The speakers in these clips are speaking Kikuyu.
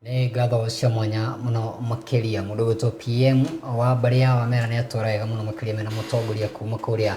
Nĩ ngatho cia mwanya mũno makĩria mũndũ ũgwĩtwo PM wa mbarĩ ya Wamera nĩ atwara wega mũno makĩria mena mũtongoria kuma kũrĩa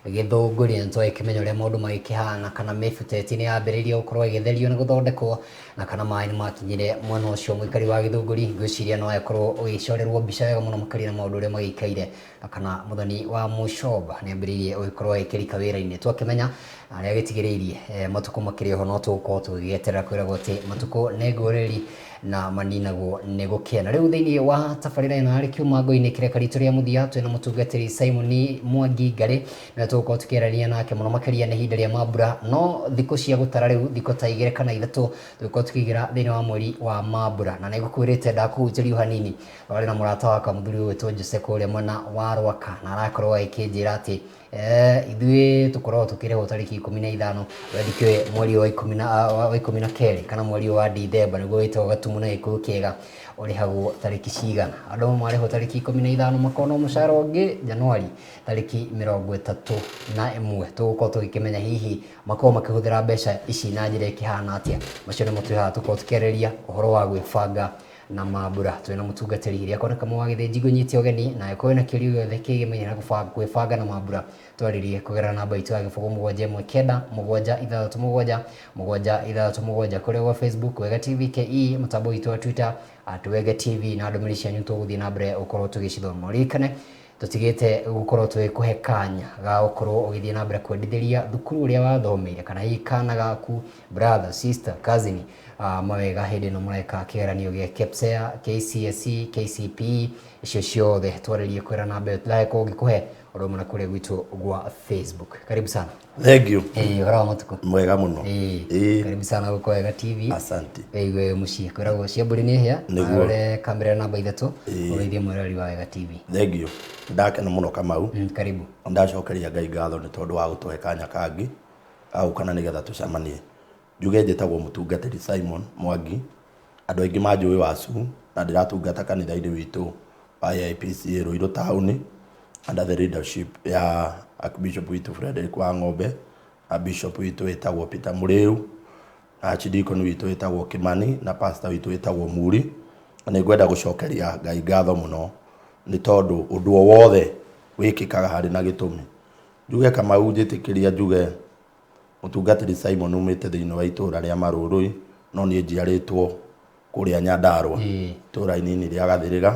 Gĩthũngũri, na nĩtwagĩkĩmenya ũrĩa maũndũ magĩkĩhana, kana mĩbuteti nĩ yambĩrĩirie gũkorwo ĩgĩtherio na gũthondekwo, na kana maĩ nĩ makinyire mwena ũcio. Mũikari wa Gĩthũngũri ngwĩciria no agĩkorwo ũgĩcorerwo mbica wega mũno makĩria na maũndũ ũrĩa magĩikaire, na kana Mũthoni wa Mũcomba nĩ ambĩrĩirie gũgĩkorwo agĩkĩrika wĩra-inĩ. Twakĩmenya na nĩ agĩtigĩrĩirie matukũ makĩrĩ oho no tũgũkorwo tũgĩgĩeterera kwĩragwo atĩ matukũ nĩ ngũrĩri na maninagwo nĩ gũkĩa. Na rĩu thĩinĩ wa tabarĩra ĩno yarĩ Kĩũmango-inĩ kĩreka ritũ rĩa mũthia twĩna mũtungatĩri Simon Mwangi Ngarĩ, nĩwe tũgũkorwo tũkĩarania nake mũno makĩria nĩ ihinda rĩa mambura, no thikũ cia gũtara rĩu thikũ ta igĩrĩ kana ithatũ tũgũkorwo tũkĩingĩra thĩinĩ wa mweri wa mambura. Na nĩngũkwĩrĩte ndakũhunjĩria o hanini, twarĩ na mũrata wakwa mũthuri ũgwĩtwo Jose kũrĩa mwena wa Rwaka, na arakorwo agĩkĩnjĩra atĩ ithuĩ tũkoragwo tũkĩrĩhwo tarĩki 15, we ndikĩũĩ mweri wa ikũmi na wa 12 kana mweri wa Dithemba nĩguo wĩtagwo gatumu na Gĩkũyũ kĩega ũrĩhagwo tarĩki cigana. Andũ amwe marĩhwo tarĩki 15 makona mũcara ũngĩ Januari tarĩki 31. Tũgũkorwo tũgĩkĩmenya hihi makoragwo makĩhũthĩra mbeca ici na njĩra ĩkĩhana atĩa. Macio nĩmo twĩ haha tũkorwo tũkĩarĩrĩria ũhoro wa gwĩbanga na mambura. Twĩna mũtungatĩri iria koneka wa Gĩthĩnji ngũnyite ũgeni, na angĩkorwo wĩna kĩũria gĩothe kĩgĩmaine na gwĩbanga na mambura, twarĩrie kũgerera namba itũ ya 0719667 767 kũrĩa gwa Facebook Wega TV KE, mũtambo witũ wa Twitter @WegaTV, na ndũmĩrĩri cianyu tũgũthiĩ na mbere gũkorwo tũgĩcithoma. Ũririkane tũtigĩte gũkorwo tũgĩkũhe kanya ga gũkorwo ũgĩthiĩ na mbere kwendithĩria thukuru ũrĩa wathomeire, kana hihi kana gaku, brother, sister, cousin, mawega hĩndĩ ĩno mũreka kĩgeranio gĩa KPSEA, KCSE, KCPE, icio ciothe twarĩrie kwĩra namba ĩyo ndagĩkorwo ngĩkũhe ũndũ ũmwe na kũrĩa gwitũ gwa Facebook. Karibu sana. Thank you. Ũhoro wa matukũ? Mwega mũno. Karibu sana gũkũ Wega TV. Asante. Wĩigue mũciĩ kwĩragwo cia mbũri nĩ hĩa. Nĩguo. Ũrore kamera namba 3 ũgeithie mwĩroreri wa Wega TV. Thank you. Ndakena mũno Kamau. Karibu. Ndacokeria Ngai ngatho nĩ tondũ wa gũtũhe kanya kangĩ ga gũkana nĩgetha tũcemanie. Njuge njĩtagwo mũtungatĩri Simon Mwangi. Andũ aingĩ manjũĩ Wacu, na ndĩratungata kanitha-inĩ witũ wa AIPCA Ruiru taũni under the leadership ya Archbishop witũ Frederick Wang'ombe na Bishop witũ wĩtagwo Peter Mũrĩu na Archdeacon witũ wĩtagwo Kimani na pastor witũ wĩtagwo Muri. Na nĩ ngwenda gũcokeria Ngai ngatho mũno nĩ tondũ ũndũ o wothe wĩkĩkaga harĩ na gĩtũmi. Njuge Kamau, njĩtĩkĩria njuge mũtungatĩri Simon umĩte thĩinĩ wa itũũra rĩa Marũrũi, no niĩ njiarĩtwo kũrĩa Nyandarũa, itũũra inini rĩa Gathĩrĩga,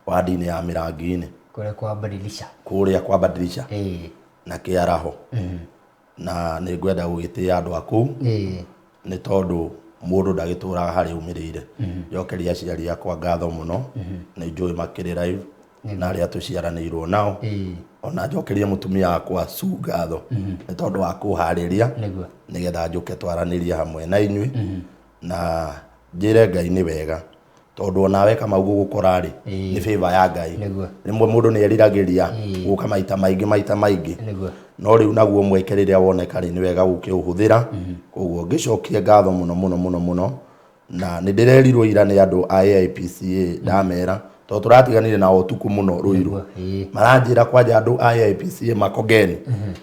wadi-inĩ ya Mĩrangi-inĩ. Kũrĩa kwa Badilisha. Kũrĩa kwa Badilisha na Kĩaraho. Na nĩ ngwenda gũgĩtĩĩa andũ a kũu nĩ tondũ mũndũ ndagĩtũraga harĩa umĩrĩire. Njokeria aciari akwa ngatho mũno, nĩ njũĩ makĩrĩ live na arĩa tũciaranĩirwo nao. Ona njokerie mũtumia wakwa Sue ngatho nĩ tondũ wa kũharĩria nĩgetha njũke twaranĩrie hamwe na inyuĩ, na njĩre Ngai nĩ wega tondũ onawe Kamau gũgũkora rĩ nĩ favor ya Ngai. Rĩmwe mũndũ nĩ eriragĩria gũka maita maingĩ maita maingĩ, no rĩu naguo mweke rĩrĩa woneka rĩ nĩ wega gũkĩũhũthĩra. Koguo ngĩcokie ngatho mũno mũno mũno mũno, na nĩ ndĩrerirwo ira nĩ andũ a AIPCA ndamera tondũ tũratiganire nao ũtukũ mũno Ruiru, maranjĩra kwanja andũ a AIPCA Makongeni,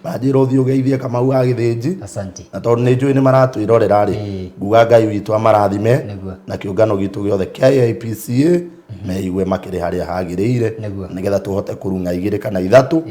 maranjĩra ũthiĩ ũgeithie Kamau wa Gĩthĩnji. Asante. Na tondũ nĩ njũĩ nĩ maratwĩrorera rĩ, nguga Ngai witũ amarathime na kĩũngano gitũ gĩothe kĩa AIPCA meigue makĩrĩ harĩa hagĩrĩire nĩgetha tũhote kũrung'a igĩrĩ kana ithatũ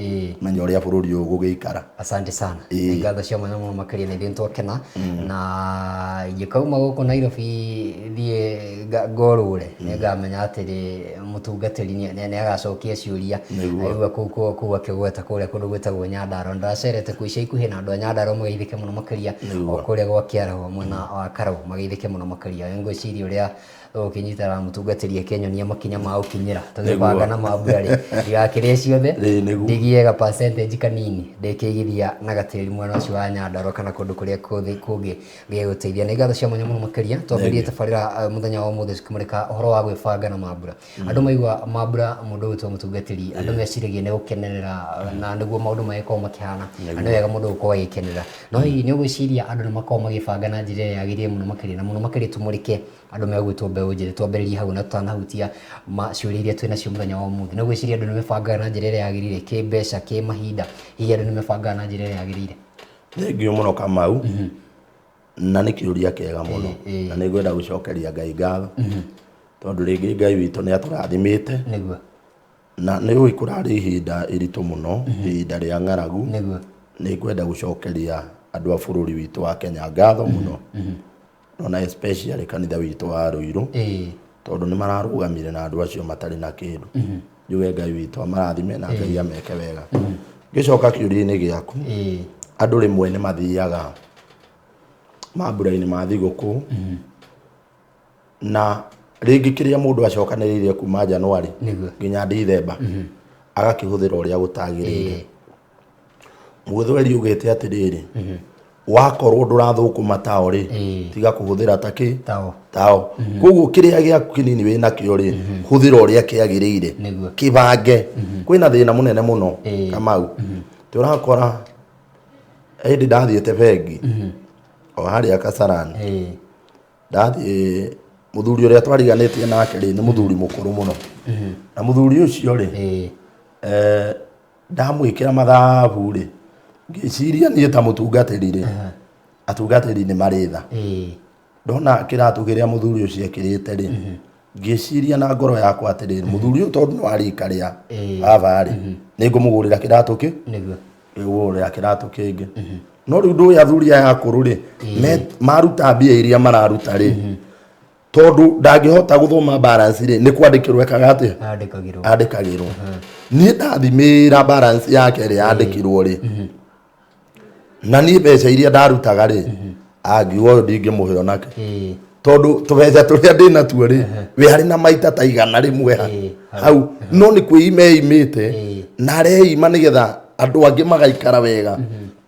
menye ũrĩa bũrũri ũyũ ũgũgĩikara. Asante sana. Nĩ ngatho cia mwanya mũno makĩria na ithuĩ nĩtwakena, na ingĩkauma gũkũ Nairobi thiĩ ngorũre nĩngamenya atĩrĩ mũtungatĩri nĩ agacokia ciũria. Aigua kũu akĩgweta kũrĩa kũndũ gwĩtagwo Nyandarua, ndacerete kũu ica ikuhĩ na andũ a Nyandarua mageithĩke mũno makĩria, o kũrĩa gwa Kĩaraho mwena wa Karau mageithĩke mũno makĩria. Ngwĩciria ũrĩa tũgũkĩnyitana na mũtungatĩri akĩnyonia makinya ma gũkinyĩra tũgĩbanga na mambura rĩ, ndigakĩrĩe ciothe, ndigie ga percentage kanini ndĩkĩigithia na gatĩri mwena ũcio wa Nyandarua kana kũndũ kũrĩa kũngĩ gĩgũteithia. Nĩ ngatho cia mwanya mũno makĩria. Twambĩrĩrie tabarĩra mũthenya wa ũmũthĩ tũkĩmũrĩka ũhoro wa gwĩbanga na mambura. Andũ maigua mambura mũndũ ũgwĩtwo mũtungatĩri, andũ meciragia nĩ gũkenerera na nĩguo maũndũ magĩkorwo makĩhana, na nĩ wega mũndũ gũkorwo agĩkenerera, no hihi nĩ ũgwĩciria andũ nĩ makoragwo magĩbanga na njĩra ĩrĩa yagĩrĩire mũno makĩria, na mũno makĩria tũmũrĩke andũ megwĩtwo mbeũ njĩthĩ, twambĩrĩrie hau na tũtanahutia ciũria iria twĩ nacio mũthenya wa ũmũthĩ? Nĩ ũgwĩciria andũ nĩ mebangaga na njĩra ĩrĩa yagĩrĩire kĩmbeca, kĩmahinda? Hihi andũ nĩ mebangaga na njĩra ĩrĩa yagĩrĩire? Thengiũ mũno Kamau. Na nĩ kĩũria kĩega mũno. Na nĩ ngwenda gũcokeria Ngai ngatho, tondũ rĩngĩ Ngai witũ nĩ atũrathimĩte. Nĩguo. Na nĩ ũĩ kũrarĩ ihinda iritũ mũno, ihinda rĩa ng'aragu. Nĩguo. Nĩ ngwenda gũcokeria andũ a bũrũri witũ wa Kenya ngatho mũno, ona especially kanitha witũ wa Ruiru, tondũ nĩ mararũgamire na andũ acio matarĩ na kĩndũ. Njuge Ngai witũ amarathime na Ngai ameke wega. Ngĩcoka kĩũria-inĩ gĩaku, andũ rĩmwe nĩ mathiaga mambura-inĩ ma thigũkũ, na rĩngĩ kĩrĩa mũndũ acokanĩrĩirie kuma January nginya Dithemba agakĩhũthĩra ũrĩa gũtagĩrĩire. Mũgĩthweri ugĩte atĩrĩrĩ, wakorwo ndũrathũkũma tao rĩ, tiga kũhũthĩra takĩ Tao. Tao. Koguo kĩrĩa gĩaku kĩnini wĩ nakĩo rĩ, hũthĩra ũrĩa kĩagĩrĩire. Kĩbange. Kwĩna thĩna mũnene mũno, Kamau. Tũrakora hĩndĩ ndathiĩte bengi o harĩa Kasarani, ndathiĩ, mũthuri ũrĩa twariganĩtie nake rĩ, nĩ mũthuri mũkũrũ mũno, na mũthuri ũcio rĩ, ndamwĩkĩra mathabu rĩ, ngĩciria niĩ ta mũtungatĩri rĩ, atungatĩri nĩ marĩ tha. Ndona kĩratũ kĩrĩa mũthuri ũcio ekĩrĩte rĩ, ngĩciria na ngoro yakwa atĩrĩrĩ, mũthuri ũyũ tondũ nĩ wa rika rĩa baba rĩ, nĩ ngũmũgũrĩra kĩratũ kĩ ngũmũgũrĩra kĩratũ kĩngĩ. No rĩu ndũĩ athuri aya akũrũ rĩ, maruta mbia iria mararuta rĩ, tondũ ndangĩhota gũthoma balance rĩ, nĩ kwandĩkĩrwo ekaga atĩa? Andĩkagĩrwo. Andĩkagĩrwo. Niĩ ndathimĩra balance yake ĩrĩa yandĩkirwo rĩ, na niĩ mbeca iria ndarutaga rĩ, angiuga ũyũ ndingĩmũhe onake, tondũ tũbeca tũrĩa ndĩ natuo rĩ, we harĩ na maita ta 100 hau, no nĩ kwĩima eimĩte, na areima nĩgetha andũ angĩ magaikara wega.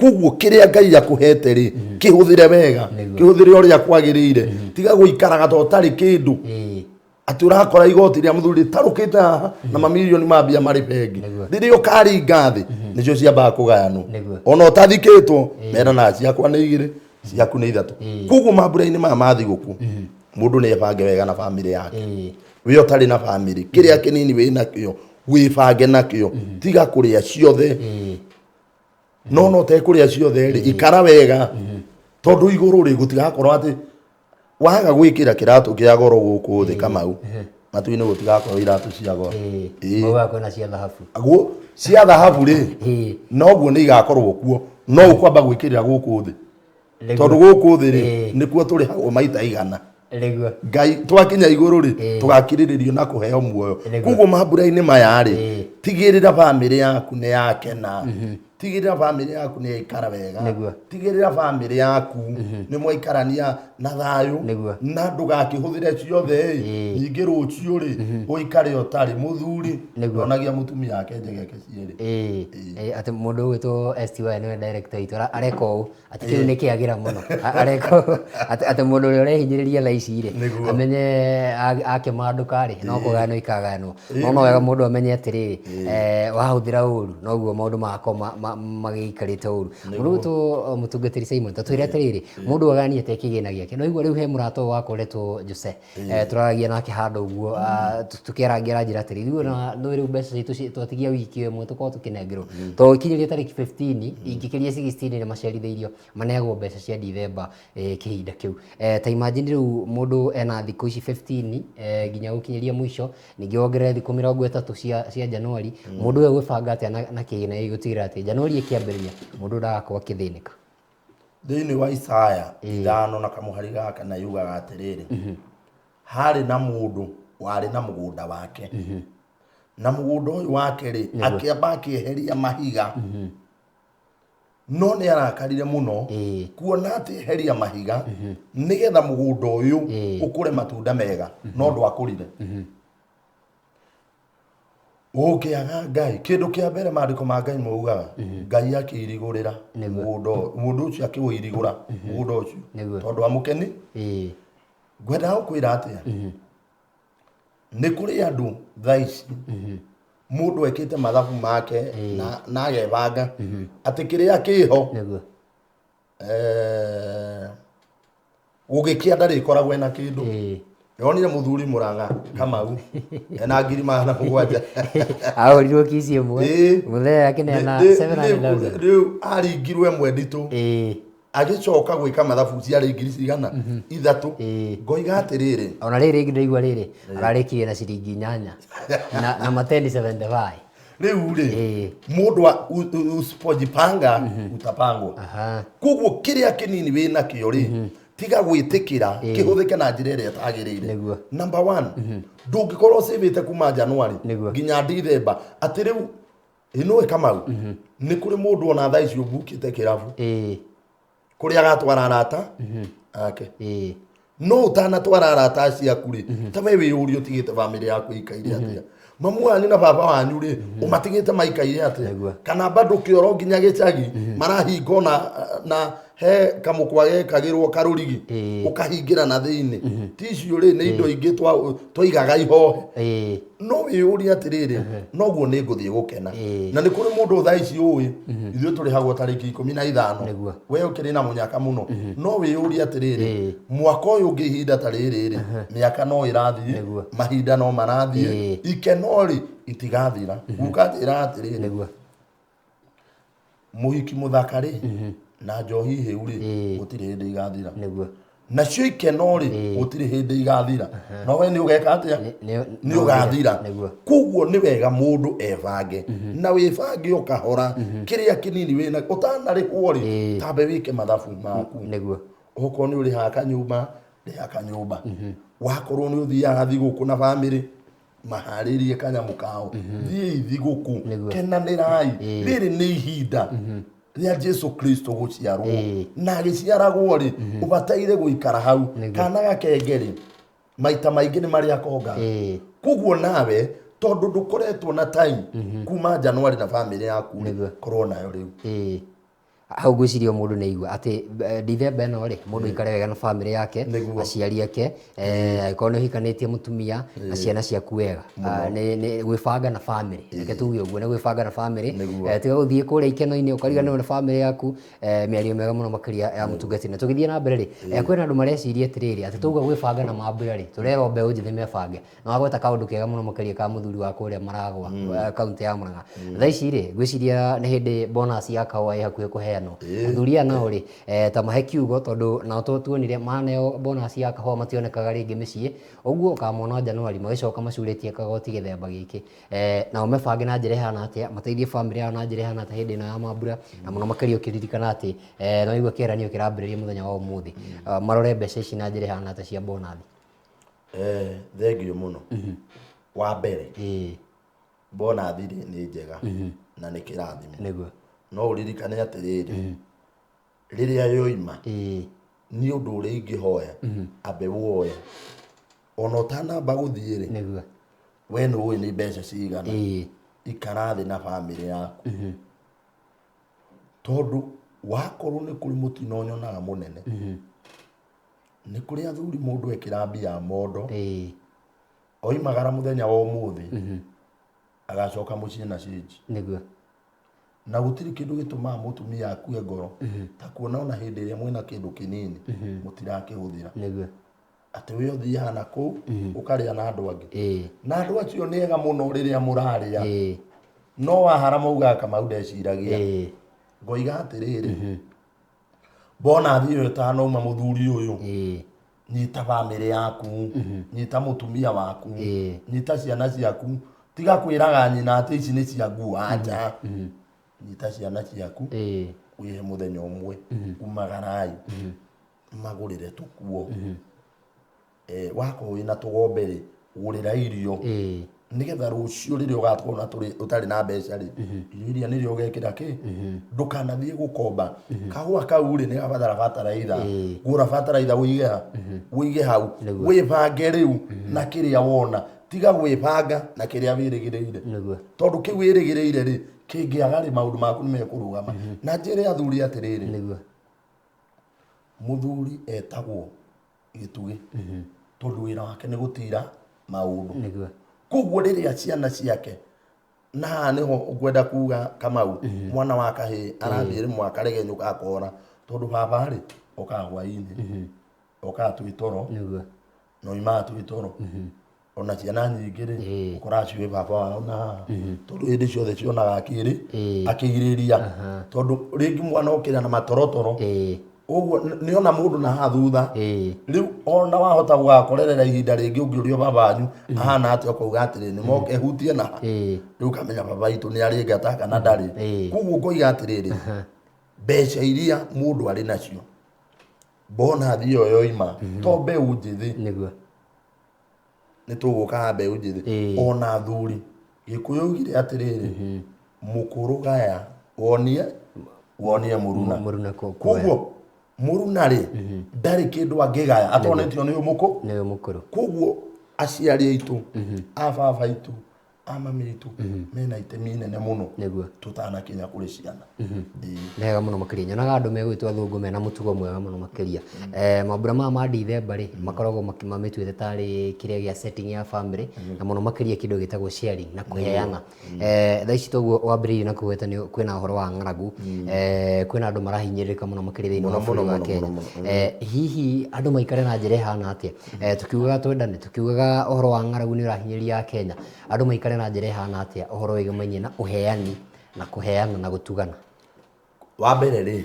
Koguo kĩrĩa Ngai akũhete rĩ, kĩhũthĩre wega, kĩhũthĩre ũrĩa kwagĩrĩire. Tiga gũikaraga ta ũtarĩ kĩndũ, atĩ ũrakora igoti rĩa mũthuri rĩtarũkĩte haha na mamirioni ma mbia marĩ bengi. Rĩrĩa ũkaringa thĩ, nĩcio ciambaga kũgayanwo. Ona ũtathikĩtwo, meranaga ciakwa nĩ igĩrĩ, ciaku nĩ ithatũ. Koguo mambura-inĩ maya ma thigũkũ, mũndũ nĩ ebange wega na bamĩrĩ yake. We ũtarĩ na bamĩrĩ, kĩrĩa kĩnini wĩ nakĩo wĩbange nakĩo, tiga kũrĩa ciothe. No tekũrĩa ciothe rĩ, ikara wega, tondũ igũrũ rĩ, gũtigakorwo atĩ waga gwĩkĩra kĩratũ kĩa goro gũkũ thĩ, Kamau, matu-inĩ gũtigakorwo iratũ cia goro. Maugaga kwĩna cia thahabu. Guo cia thahabu rĩ, noguo nĩ igakorwo kuo, no ũkwamba gwĩkĩrĩra gũkũ thĩ, tondũ gũkũ thĩ rĩ, nĩkuo tũrĩhagwo maita 100. Ngai twakinya igũrũ rĩ, tũgakirĩrĩrio na kũheo muoyo. Koguo mambura-inĩ maya rĩ, tigĩrĩra bamĩrĩ yaku nĩ yakena, tigĩrĩra bamĩrĩ yaku nĩ yaikara wega, tigĩrĩra bamĩrĩ yaku nĩ mwaikarania na thayũ, na ndũgakĩhũthĩre ciothe ĩ, ningĩ rũciũ rĩ, ũikare ũtarĩ mũthuri. Ndonagia mũtumia wake njegeke cierĩ. Atĩ mũndũ ũgwĩtwo STY nĩwe director witũ areka ũũ, atĩ kĩu nĩ kĩagĩra mũno. Areka ũũ, atĩ mũndũ ũrĩa ũrehinyĩrĩria thaa ici rĩ, amenye akĩmandũka rĩ, no kũgayanwo ikagayanwo. No wega mũndũ amenye atĩrĩrĩ, wahũthĩra ũru noguo maũndũ magakorwo magĩikarĩte ũru. Mũndũ ũgwĩtwo mũtungatĩri Simon, ta twĩre atĩrĩrĩ, mũndũ aganie atĩa kĩgĩna gĩake? No igua rĩu he mũrata ũyũ wakwa ũretwo Jose, tũraragia nake handũ ũguo, tũkĩarangia aranjĩra atĩrĩ, ithuĩ ona nĩ rĩu mbeca citũ twatigia wiki ĩmwe tũkorwo tũkĩnengerwo, tondũ ikinyĩria tarĩki 15 ingĩkĩria 16 nĩ macerithĩirio maneagwo mbeca cia Dithemba, kĩhinda kĩu. Ta imagine rĩu mũndũ ena thikũ ici 15 nginya gũkinyĩria mũico, ningĩ wongerere thikũ 30 cia Januari, mũndũ ũyũ egwĩbanga atĩa na kĩgĩna gĩkĩ gũtigĩrĩra atĩ Januari ĩkĩambĩrĩria mũndũ ndagakorwo akĩthĩnĩka? Thĩinĩ wa Isaya 5 na kamũhari gaka na yugaga atĩrĩrĩ, harĩ na mũndũ warĩ na mũgũnda wake, na mũgũnda ũyũ wake rĩ, akĩamba akĩeheria mahiga, no nĩ arakarire mũno kuona atĩ eheria mahiga nĩgetha mũgũnda ũyũ ũkũre matunda mega, no ndwakũrire. Ũngĩaga Ngai, kĩndũ kĩa mbere maandĩko ma Ngai maugaga, Ngai akĩirigũrĩra mũgũnda ũyũ, mũndũ ũcio akĩwĩirigũra mũgũnda ũcio, tondũ amũkeni. Ngwendaga gũkwĩra atĩa, nĩ kũrĩ andũ thaa ici mũndũ ekĩte mathabu make na agebanga atĩ kĩrĩa kĩho, gũgĩkĩa ndarĩkoragwo ena kĩndũ. Ndonire mũthuri Mũrang'a, Kamau, ena 700,000. Ahũrirwo kici ĩmwe. Mũthee akĩneana 700,000. Rĩu aringirwo ĩmwe nditũ. Agĩcoka gwĩka mathabu ciarĩ ngiri cigana 3. Ngoiga atĩrĩrĩ, ona rĩrĩ rĩngĩ ndaigua rĩrĩ ararĩkirie na ciringi 8 na matendi 75. Rĩu rĩ, mũndũ usipojipanga utapangwa. Koguo kĩrĩa kĩnini wĩ nakĩo rĩ, tiga gwĩtĩkĩra kĩhũthĩke na njĩra ĩrĩa ĩtagĩrĩire. Number 1, ndũngĩkorwo ũcĩvĩte kuma January nginya December atĩ rĩu ĩno Kamau, nĩ kũrĩ mũndũ ona thaa ici ũmbukĩte kĩrabu kũrĩa agatwara arata ake. No ũtanatwara arata acio aku rĩ, ta we wĩyũrie ũtigĩte bamĩrĩ yaku ĩikaire atĩa, mamu wanyu na baba wanyu rĩ, ũmatigĩte maikaire atĩa, kana bado kĩoro nginya gĩcagi marahinga na he kamũkwa gekagĩrwo karũrigi ũkahingĩra na thĩinĩ. Ti icio rĩ, nĩ indo ingĩ twaigaga ihohe. No wĩyũrie atĩrĩrĩ, noguo nĩ ngũthiĩ gũkena. Na nĩ kũrĩ mũndũ thaa ici ũĩ ithuĩ tũrĩhagwo tarĩki 15, we ũkĩrĩ na mũnyaka mũno. No wĩyũrie atĩrĩrĩ, mwaka ũyũ ũngĩ ihinda ta rĩrĩ rĩ, mĩaka no ĩrathiĩ, mahinda no marathiĩ, ikeno rĩ itigathira. Guka njĩra atĩrĩrĩ, mũhiki mũthaka rĩ na njohi hĩu rĩ, gũtirĩ hĩndĩ igathira. Nacio ikeno rĩ, gũtirĩ hĩndĩ igathira. No we nĩ ũgeka atĩa? Nĩ ũgathira. Koguo nĩ wega mũndũ ebange, na wĩbange o kahora, kĩrĩa kĩnini wĩna ũtanarĩhwo rĩ, tambe wĩke mathabu maku. Okorwo nĩ ũrĩhaga kanyũmba, rĩha kanyũmba. Wakorwo nĩ ũthiaga thigũkũ na bamĩrĩ, maharĩrie kanyamũ kao, thiĩi thigũkũ, kenanĩrai. Rĩrĩ nĩ ihinda rĩa Jesu Kristo gũciarwo, na agĩciaragwo rĩ, ũbataire gũikara hau. Kana gakenge rĩ, maita maingĩ nĩ marĩa konga. Koguo nawe tondũ ndũkoretwo na time kuma January na bamĩrĩ yaku rĩ, korwo nayo rĩu. Hau ngwĩciria o mũndũ nĩ aigua atĩ Dithemba ĩno rĩ, mũndũ aikare wega na bamĩrĩ yake, aciari ake, angĩkorwo nĩ ũhikanĩtie mũtumia na ciana ciaku wega. Nĩ gwĩbanga na bamĩrĩ, reke tuge ũguo, nĩ gwĩbanga na bamĩrĩ. Tiga gũthiĩ kũrĩa ikeno-inĩ ũkariganĩrwo nĩ bamĩrĩ yaku. Mĩario mĩega mũno makĩria ya mũtungati. Na tũgĩthiĩ na mbere rĩ, kwĩna andũ mareciria atĩrĩrĩ, atĩ twauga gwĩbanga na mambura rĩ, tũrerwo mbeũ njĩthĩ mebange. Na wagweta kaũndũ kega mũno makĩria ka mũthuri wa kũrĩa Maragwa, kaunti ya Murang'a. Thaa ici rĩ, ngwĩciria nĩ hĩndĩ bonus ya kahũa ĩ hakuhĩ kũheanwo. Athuri aya nao rĩ, ta mahe kiugo tondũ nao tuonire maneo bonus ya kahũa mationekaga rĩngĩ mĩciĩ. Ũguo ũkamona January magĩcoka macurĩtie kagoti gĩthemba gĩkĩ. Nao mebange na njĩra ĩhana atĩa, mateithie bamĩrĩ yao na njĩra ĩhana atĩa hĩndĩ ĩno ya mambura, na mũno makĩria ũkĩririkana atĩ no waigua kĩgeranio kĩrambĩrĩria mũthenya wa ũmũthĩ. Marore mbeca ici na njĩra ĩhana atĩa cia bonus. Thengiũ mũno. Wa mbere, bonathi rĩ nĩ njega na nĩ kĩrathimo. No ũririkane atĩrĩrĩ, rĩrĩa yoima nĩ ũndũ ũrĩa ingĩhoya ambe woe ona ũtanamba gũthiĩ rĩ, we nĩ ũĩ nĩ mbeca cigana, ikara thĩ na bamĩrĩ yaku, tondũ wakorwo nĩ kũrĩ mũtino nyonaga mũnene, nĩ kũrĩ athuri mũndũ ekĩra mbia mondo, oimagara mũthenya wa ũmũthĩ agacoka mũciĩ na cĩnji. Na gũtirĩ kĩndũ gĩtũmaga mũtumia akue ngoro ta kuona ona hĩndĩ ĩrĩa mwĩna kĩndũ kĩnini mũtirakĩhũthĩra. Atĩ we ũthiaga na kũu ũkarĩa na andũ angĩ, na andũ acio nĩ ega mũno rĩrĩa mũrarĩa, no wahara maugaga Kamau ndeciragia. Ngoiga atĩrĩrĩ, bonathi ĩyo ĩtanauma mũthuri ũyũ, nyita bamĩrĩ yaku, nyita mũtumia waku, nyita ciana ciaku, tiga kwĩraga nyina atĩ ici nĩ cia nguo, acha. Nyita ciana ciaku, wĩhe mũthenya ũmwe, umagarai, magũrĩre tũkuo. Wakorwo wĩna tũgombe rĩ, gũrĩra irio, nĩgetha rũciũ rĩrĩa ũgakorwo na ũtarĩ na mbeca rĩ, irio iria nĩrĩo ũgekĩra kĩ, ndũkanathiĩ gũkomba. Kahũa kau rĩ, nĩ gabatara bataraitha, gũra bataraitha ũige ha, ũige hau, wĩbange rĩu na kĩrĩa wona, tiga gwĩbanga na kĩrĩa wĩrĩgĩrĩire, tondũ kĩu wĩrĩgĩrĩire rĩ, kĩngĩaga rĩ, maũndũ maku nĩ mekũrũgama. Na njĩre athuri atĩrĩrĩ, mũthuri etagwo gĩtugĩ tondũ wĩra wake nĩ gũtira maũndũ. Koguo rĩrĩa ciana ciake, na haha nĩho ngwenda kuga Kamau, mwana wa kahĩĩ arathiĩ rĩmwe akaregenyũka akora, tondũ baba rĩ okaga hwainĩ, okaga twĩ toro, na oimaga twĩ toro. Ona ciana nyingĩ rĩ, ũkoraga ciũĩ baba wao na haha, tondũ hĩndĩ ciothe cionaga akĩrĩ akĩirĩria, tondũ rĩngĩ mwana okĩra na matorotoro, Ũguo nĩ ona mũndũ na haha thutha. Ĩĩ. Rĩu ona wahota gũgakorerera ihinda rĩngĩ ũngĩũrio baba wanyu ahana atĩa, ũkauga atĩrĩ, nĩ moke hutie na ha. Rĩu ũkamenya baba witũ nĩ arĩ ngata kana ndarĩ. Koguo ngoiga atĩrĩrĩ, mbeca iria mũndũ arĩ nacio, bonathi ĩyo yoima, to mbeũ njĩthĩ, Nĩguo. Nĩ tũgũka ha mbeũ njĩthĩ, ona athuri. Gĩkũyũ augire atĩrĩrĩ, mũkũrũ gaya wonie wonie mũruna. Mũruna kuoya. Koguo mũruna rĩ, ndarĩ kĩndũ angĩgaya atonetio nĩ ũyũ mũkũ Nĩwe mũkũrũ. Koguo aciari aitũ, a baba aitũ, a mami aitũ, mena itemi inene mũno tũtanakinya kũrĩ ciana. Ĩĩ. Nĩ wega mũno makĩria. Nyonaga andũ megwĩtwo athũngũ mena mũtugo mwega mũno makĩria. Mambura maya ma Dithemba rĩ, makoragwo mamĩtuĩte tarĩ kĩrĩa gĩa setting ya family, na mũno makĩria kĩndũ gĩtagwo sharing na kũheana. Thaa ici toguo wambĩrĩirie na kũgweta nĩ kwĩna ũhoro wa ng'aragu, kwĩna andũ marahinyĩrĩrĩka mũno makĩria thĩinĩ wa Mũno, bũrũri wa mũno, Kenya. mũno, mũno. Hihi andũ maikare na njĩra ĩhana atĩa? Tukiugaga twendane, tukiugaga ũhoro wa ng'aragu nĩ ũrahinyĩrĩria Kenya, andũ maikare na njĩra ĩhana atĩa ũhoro wĩgĩmainie na ũheani na kũheana na gũtugana? Wa mbere rĩ,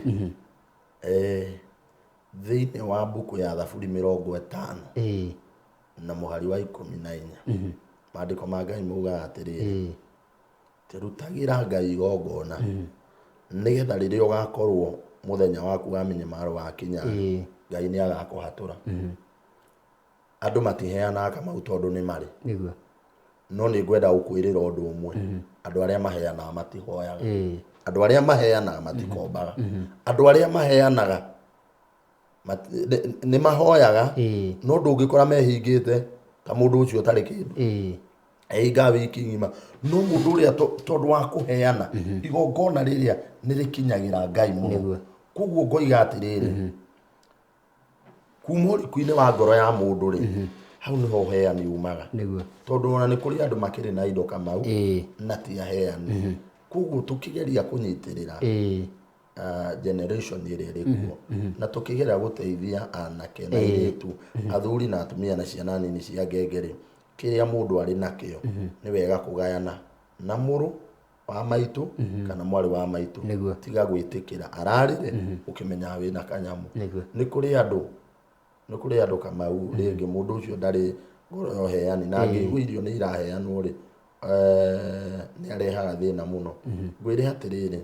thĩinĩ wa mbuku ya Thaburi 50 na mũhari wa 14, maandĩko ma Ngai maugaga atĩrĩrĩ, rutagĩra Ngai igongona, nĩgetha rĩrĩa ũgakorwo mũthenya waku wa mĩnyamaro wakinya, Ngai nĩ agakũhatũra. Andũ matiheanaga Kamau tondũ nĩ marĩ. No nĩ ngwenda gũkwĩrĩra ũndũ ũmwe, andũ arĩa maheanaga matihoyaga, andũ arĩa maheanaga matikombaga, andũ arĩa maheanaga nĩ mahoyaga, no ndũngĩkora mehingĩte ta mũndũ ũcio ũtarĩ kĩndũ, ehinga wiki ng'ima. No mũndũ ũrĩa tondũ wa kũheana, igongona rĩrĩa nĩ rĩkinyagĩra Ngai mũno. Koguo ngoiga atĩrĩrĩ, kuma ũriku-inĩ wa ngoro ya mũndũ rĩ, hau nĩho ũheani umaga. Tondũ ona nĩ kũrĩ andũ makĩrĩ na indo, Kamau, na ti aheani. Koguo tũkĩgeria kũnyitĩrĩra generation ĩrĩa ĩrĩ kuo, na tũkĩgeria gũteithia anake na airĩtu, athuri na atumia na ciana nini cia ngenge rĩ, kĩrĩa mũndũ arĩ nakĩo nĩ wega kũgayana na mũrũ wa maitũ kana mwarĩ wa maitũ. Tiga gwĩtĩkĩra ararĩre ũkĩmenyaga wĩna kanyamũ. Nĩ kũrĩ andũ, Kamau, rĩngĩ mũndũ ũcio ndarĩ ngoro ya ũheani, na angĩigua irio nĩ iraheanwo rĩ, nĩ arehaga thĩna mũno. Ngwĩre atĩrĩrĩ,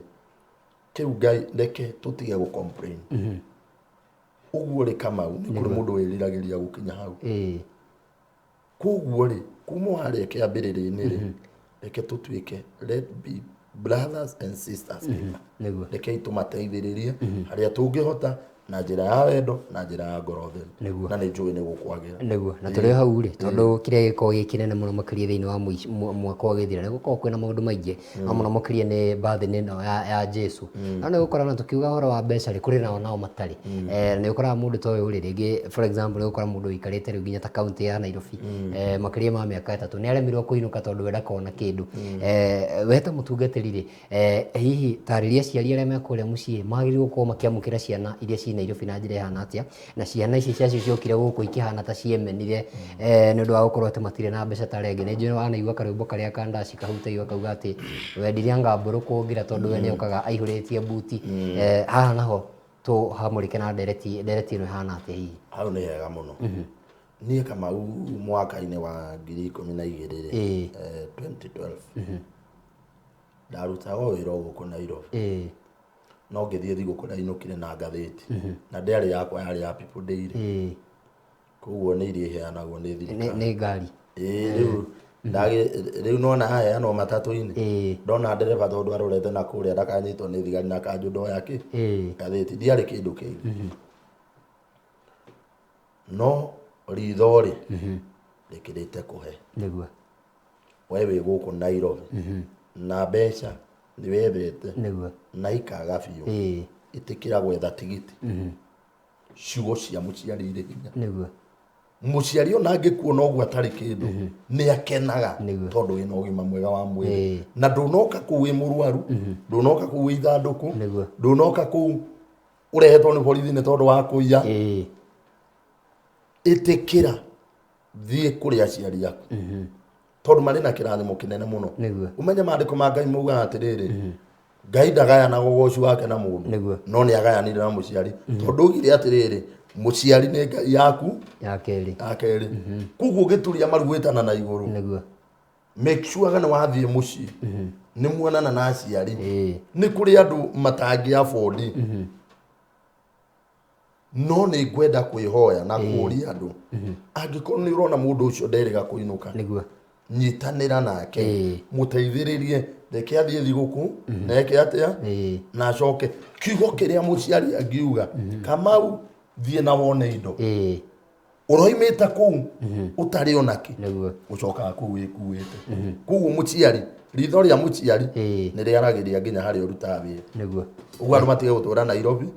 kĩu Ngai reke tũtige gũ complain ũguo rĩ. Kamau, nĩ kũrĩ mũndũ wĩriragĩria gũkinya hau. Koguo rĩ, kuma o harĩa kĩambĩrĩria-inĩ rĩ, reke tũtuĩke, let be brothers and sisters keeper. Rekei tũmateithĩrĩrie harĩa tũngĩhota na njĩra ya wendo na njĩra ya ngoro theru. Na nĩ njũĩ nĩ gũkwagĩra. Nĩguo, na tũrĩ o hau rĩ, tondũ kĩrĩa gĩkoragwo gĩ kĩnene mũno makĩria thĩinĩ wa mwaka ũgĩthira, nĩ gũkoragwo kwĩna maũndũ maingĩ, no mũno makĩria nĩ birthday ĩno ya Jesu. No nĩ ũgũkora ona tũkiuga ũhoro wa mbeca rĩ, kũrĩ nao nao matarĩ. Nĩ ũkoraga mũndũ ta ũyũ rĩ, rĩngĩ, for example, nĩ ũgũkora mũndũ ũikarĩte rĩu nginya ta kaunti ya Nairobi makĩria ma mĩaka 3, nĩ aremirwo kũinũka tondũ we ndakona kĩndũ. We ta mũtungatĩri rĩ, hihi tarĩria aciari arĩa me kũrĩa mũciĩ magĩrĩirwo gũkorwo makĩamũkĩra ciana iria ciĩ Nairobi na njĩra ĩhana atĩa, na ciana ici ciacio ciokire gũkũ ikĩhana ta ciemenire nĩ ũndũ wa gũkorwo atĩ matirĩ na mbeca ta rĩngĩ. Nĩ njũĩ wanaigua karwĩmbo karĩa ka Ndaci kahutagia kauga atĩ wendirie anga mbũrũ kũngĩra tondũ we nĩokaga aihũrĩtie buti. Haha naho tũhamũrĩke na ndereti ĩno ĩhana atĩa hihi? Hau nĩ hega mũno. Niĩ, Kamau, mwaka-inĩ wa 2012 rĩ, 2012, ndarutaga o wĩra o gũkũ Nairobi, no ngĩthiĩ thigũkũ, ndainũkire na ngathĩti, na ndĩarĩ yakwa, yarĩ ya People Daily. Koguo nĩ iria iheanagwo nĩ thirikari. Nĩ ngari. Ĩĩ, rĩu rĩu nona haheanwo matatũ-inĩ, ndona ndereba tondũ arorete na kũrĩa ndakanyitwo nĩ thigari na kanjũ, ndoya kĩ ngathĩti, ndiarĩ kĩndũ kĩngĩ, no ritho rĩ rĩkĩrĩte kũhe. We wĩ gũkũ Nairobi na mbeca nĩ wethete na ikaga biũ, ĩtĩkĩra gwetha tigiti. Ciugo cia mũciari irĩ hinya. Mũciari ona angĩkuona ũguo atarĩ kĩndũ, nĩ akenaga tondũ wĩna ũgima mwega wa mwĩrĩ, na ndũnoka kũu wĩ mũrwaru, ndũnoka kũu wĩ ithandũkũ, ndũnoka kũu ũrehetwo nĩ borithi nĩ tondũ wa kũiya. Ĩtĩkĩra thiĩ kũrĩ aciari aku tondũ marĩ na kĩrathimo kĩnene mũno. Ũmenye maandĩko ma Ngai maugaga atĩrĩrĩ, Ngai ndagayanaga ũgoci wake na mũndũ. Nĩguo. No nĩ agayanire na mũciari, tondũ augire atĩrĩrĩ, mũciari nĩ Ngai yaku ya kerĩ. Ya kerĩ. Koguo ũgĩturia maru gwĩtana na igũrũ, Nĩguo. Make sure nĩ wathiĩ mũciĩ, nĩ muonana na aciari. Nĩ kũrĩ andũ matangĩ afford, no nĩ ngwenda kwĩhoya na kũũria andũ, angĩkorwo nĩ ũrona mũndũ ũcio nderĩga kũinũka, nyitanĩra nake, mũteithĩrĩrie, reke athiĩ thigũkũ na eke atĩa, na acoke. Kiugo kĩrĩa mũciari angiuga, "Kamau, thiĩ na wone indo," ũroimĩte kũu ũtarĩ onakĩ, ũcokaga kũu wĩkuĩte. Koguo mũciari, ritho rĩa mũciari nĩ rĩaragĩria nginya harĩa ũrutaga wĩra. Ũguo andũ matige gũtũra Nairobi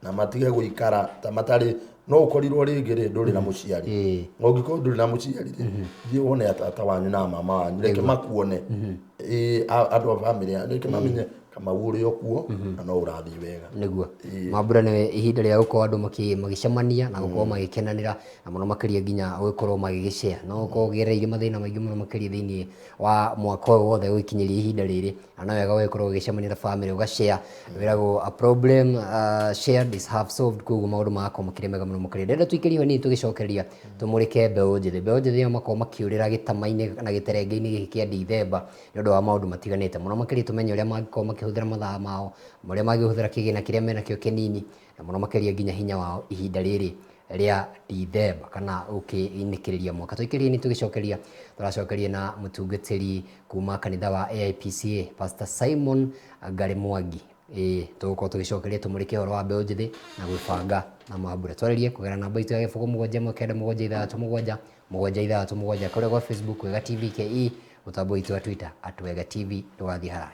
na matige gũikara ta matarĩ. No ũkorirwo rĩngĩ rĩ ndũrĩ na mũciari. Na ũngĩkorwo ndũrĩ na mũciari rĩ, thiĩ wone atata wanyu na mama wanyu, reke makuone. Andũ a bamĩrĩ reke mamenye Kamau ũrĩ o kuo na no ũrathiĩ wega. Nĩguo. Mambura nĩ ihinda rĩa gũkorwo andũ magĩcemania na gũkorwo magĩkenanĩra, na mũno makĩria nginya gũkorwo magĩgĩshare. No ũkorwo ũgereire mathĩna maingĩ mũno makĩria thĩinĩ wa mwaka ũyũ wothe gũgĩkinyĩria ihinda rĩrĩ, na no wega ũgĩkorwo ũgĩcemania na bamĩrĩ, ũgashare. Wĩragwo a problem shared is half solved. Koguo maũndũ magakorwo makĩrĩ mega mũno makĩria. Ndĩrenda tũikĩrie hanini tũgĩcokereria, tũmũrĩke mbeũ njĩthĩ. Mbeũ njĩthĩ ĩyo makorwo makĩũrĩra gĩtama-inĩ na gĩterenge-inĩ gĩkĩ kĩa Dithemba nĩ ũndũ wa maũndũ matiganĩte mũno makĩria. Tũmenye ũrĩa mangĩkorwo makĩhũthĩra mathaa mao, ũrĩa mangĩhũthĩra kĩgĩna kĩrĩa menakĩo kĩnini, na mũno makĩria nginya hinya wao ihinda rĩrĩ rĩa Dithemba kana gũkĩinĩkĩrĩria mwaka. Tũikĩrie nĩ tũgĩcokeria, tũracokeria na mũtungatĩri kuma kanitha wa AIPCA, Pastor Simon Ngarĩ Mwangi. Ĩĩ, tũgũkorwo tũgĩcokeria tũmũrĩke ũhoro wa mbeũ njĩthĩ na gwĩbanga na mambura. Twarĩrie kũgerera namba itũ ya 07197677676, kũrĩa gwa Facebook Wega TV KE, mũtambo witũ wa Twitter @WegaTV. Ndũgathiĩ haraya.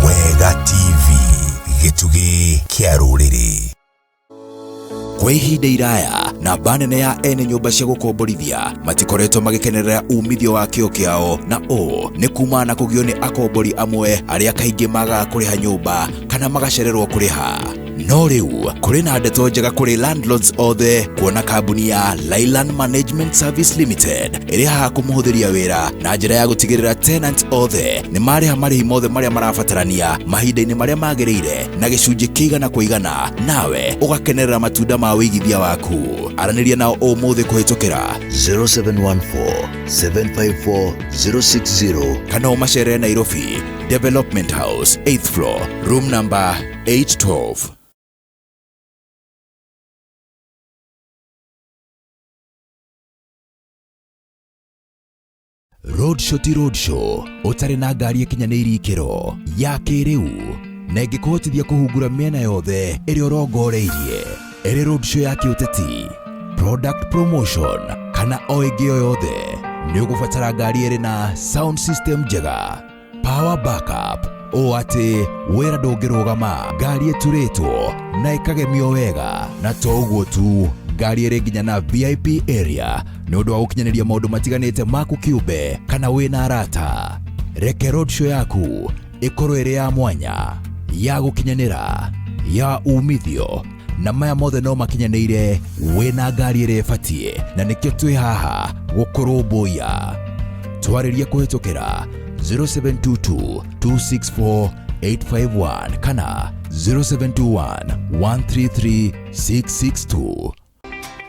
Wega TV, gĩtugĩ kĩa rũrĩrĩ. Kwa ihinda iraya, namba nene ya ene nyũmba cia gũkomborithia matikoretwo magĩkenerera umithio wa kĩo kĩao, na ũũ nĩ kumana na kũgio nĩ akombori amwe arĩa kaingĩ magaga kũrĩha nyũmba kana magacererwo kũrĩha. No rĩu kũrĩ na ndeto njega kũrĩ landlords othe, kuona kambuni ya Lailand Management Service Limited ĩrĩ haha kũmũhũthĩria wĩra na njĩra ya gũtigĩrĩra tenants othe nĩ marĩha marĩhi mothe marĩa marabatarania mahinda-inĩ marĩa magĩrĩire na gĩcunjĩ kĩigana kwa igana, nawe ũgakenerera matunda ma ũigithia waku. Aranĩria nao ũmũthĩ kũhĩtũkĩra 0714 754 060 kana ũmacerere Nairobi, Development House, 8th floor, room number 812. Roadshow ti roadshow ũtarĩ na ngari ĩkinyanĩirie ikĩro ya kĩrĩu na ĩngĩkũhotithia kũhungura mĩena yothe ĩrĩa ũrongoreirie, ĩrĩ roadshow ya kĩũteti, product promotion kana o ĩngĩ o yothe. Nĩ ũgũbatara ngari ĩrĩ na sound system njega, power backup, ũũ atĩ wĩra ndũngĩrũgama, ngari ĩturĩtwo na ĩkagemio wega, na to ũguo tu, ngari ĩrĩ nginya na VIP area nĩ ũndũ wa gũkinyanĩria maũndũ matiganĩte maku kĩũmbe kana wĩna arata. Reke roadshow yaku ĩkorwo ĩrĩ ya mwanya, ya gũkinyanĩra, ya umithio, na maya mothe no makinyanĩire wĩna ngari ĩrĩa ĩbatiĩ, na nĩkĩo twĩ haha gũkũrũmbũiya. Twarĩrie kũhĩtũkĩra 0722 264 851 kana 0721 133 662.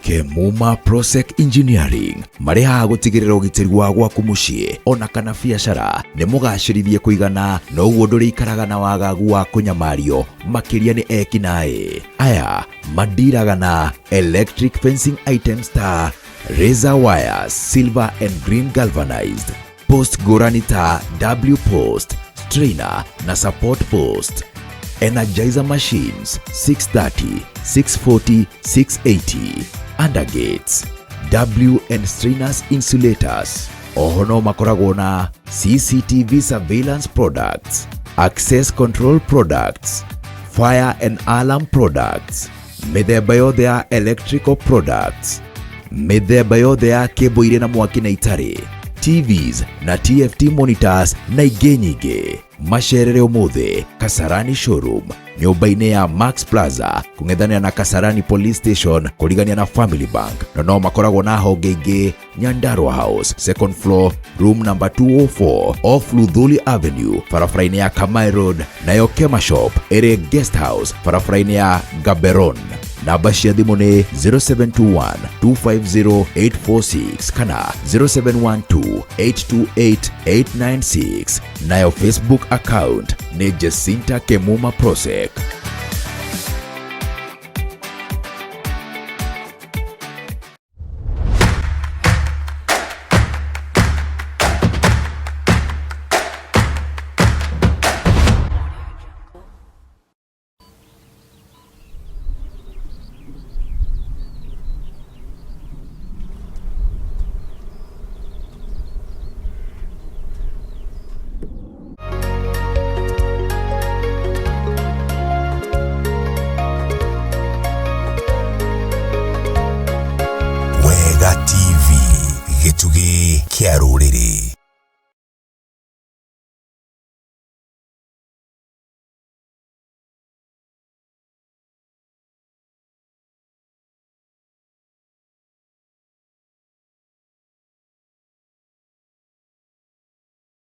Kemuma Prosec Engineering marĩ haha gũtigĩrĩra ũgitĩri wa gwaku mũciĩ ona kana biacara nĩ mũgacĩrithie kũigana, na ũguo ndũrĩikaraga na wagagu wa kũnyamario makĩria nĩ ekinaĩ. Aya mandiraga na electric fencing items ta razor wires, silver and green galvanized post ngũrani ta W post, strainer na support post, energizer machines 630, 640, 680, undergates, W and strainers, insulators. Oho no makoragwo na CCTV surveillance products, access control products, fire and alarm products, mĩthemba yothe ya electrical products, mĩthemba yothe ya kĩmbo irĩ na mwaki na itarĩ. TVs na TFT monitors na ingĩ nyingĩ. Macerere ũmũthĩ Kasarani Showroom nyũmba-inĩ ya Max Plaza kũng'ethanĩra na Kasarani Police Station kũrigania na Family Bank, na no makoragwo na honge ingĩ Nyandarua House second floor room number 204 off Luthuli Avenue barabara-inĩ ya Kamai Road, nayo Kema Shop ĩrĩ Guest House barabara-inĩ ya Gaborone. Namba cia thimũ nĩ 0721 250 846 kana 0712 828 896, nayo Facebook account nĩ Jacinta Kemuma Prosec. Wega TV, gĩtugĩ kĩa rũrĩrĩ.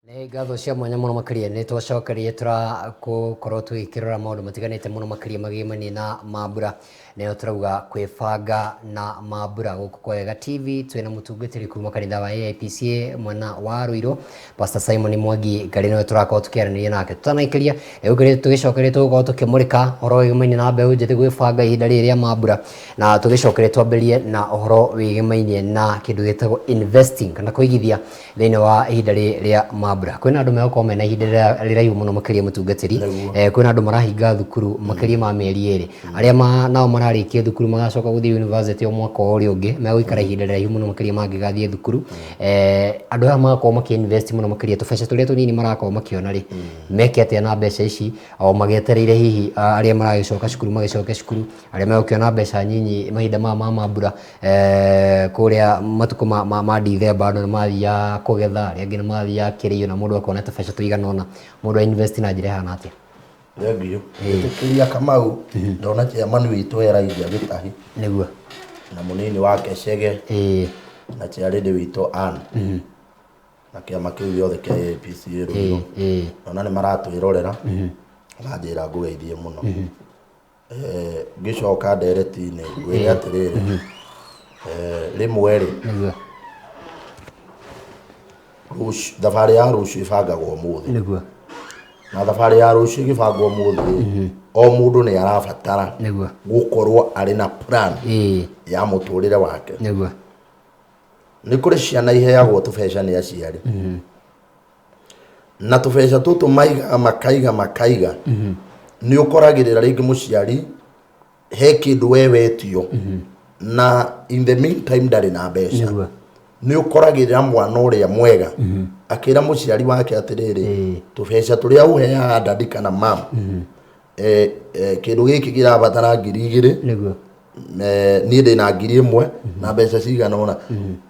Nĩ ngatho cia mwanya mũno makĩria nĩ twacokerie tũrakorwo tũgĩkĩrora maũndũ matiganĩte mũno makĩria magĩmanie na mambura, nĩyo tũrauga kwĩbanga na mambura. Gũkũ kwa Wega TV twĩna mũtungatĩri kuma kanitha wa AIPCA mwena wa Ruiru, Pastor Simon Mwangi Ngarĩ, nĩwe tũrakorwo tũkĩaranĩria nake. Tũtanaikĩria rĩu tũgĩcokerie tũgũkorwo tũkĩmũrĩka ũhoro wĩgĩmainie na mbeũ njĩthĩ gwĩbanga ihinda rĩrĩ rĩa mambura, na tũgĩcokerie twambĩrĩrie na ũhoro wĩgĩmainie na kĩndũ gĩtagwo investing kana kũigithia thĩinĩ wa ihinda rĩrĩ rĩa mambura. Kwĩna andũ megũkorwo mena ihinda rĩraihu mũno makĩria mũtungatĩri, kwĩna andũ marahinga thukuru makĩria ma mĩeri 2, arĩa nao mararĩkia thukuru magacoka gũthiĩ university o mwaka ũrĩa ũngĩ, megũikara ihinda rĩraihu mũno makĩria mangĩgathiĩ thukuru. Andũ aya magakorwo makĩ-invest mũno makĩria tũbeca tũrĩa tũnini marakorwo makĩona rĩ, meke atĩa na mbeca ici o magĩetereire hihi arĩa maragĩcoka cukuru magĩcoke cukuru, arĩa megũkĩona mbeca nyinyi mahinda maya ma mambura, kũrĩa matukũ ma Dithemba andũ nĩ mathiaga kũgetha, arĩa angĩ nĩ mathiaga kĩrĩo, na mũndũ akona tũbeca tũigana ũna, mũndũ invest na njĩra ĩhana atĩa? Thengiũ. Ĩtĩkĩria Kamau, ndona chairman witũ Elijah Gĩtahi Nĩguo. na mũnini wake Chege na chairlady witũ Ann na kĩama kĩu gĩothe kĩa AIPCA Ruiru. Ndona nĩ maratwĩrorera, maranjĩra ngũgeithie mũno. Ngĩcoka ndereti-inĩ ngwĩre atĩrĩrĩ, rĩmwe rĩ, Nĩguo. Thabarĩ ya rũciũ ĩbangagwo ũmũthĩ. Nĩguo. Na thabarĩ ya rũciũ ĩgĩbangwo ũmũthĩ, o mũndũ nĩ arabatara Nĩguo. gũkorwo arĩ na plan ya mũtũrĩre wake. Nĩguo. Nĩ kũrĩ ciana iheagwo tũbeca nĩ aciari. Na tũbeca tũtũ maigaga makaiga makaiga. Nĩ ũkoragĩrĩra rĩngĩ mũciari he kĩndũ we wetio na in the meantime ndarĩ na mbeca. Nĩguo. Nĩ ũkoragĩrĩra mwana ũrĩa mwega akĩra mũciari wake atĩrĩrĩ, tũbeca tũrĩa ũheaga dadi kana mam, kĩndũ gĩkĩ kĩrabatara 2,000. Nĩguo. Niĩ ndĩna 1,000 na mbeca cigana ũna.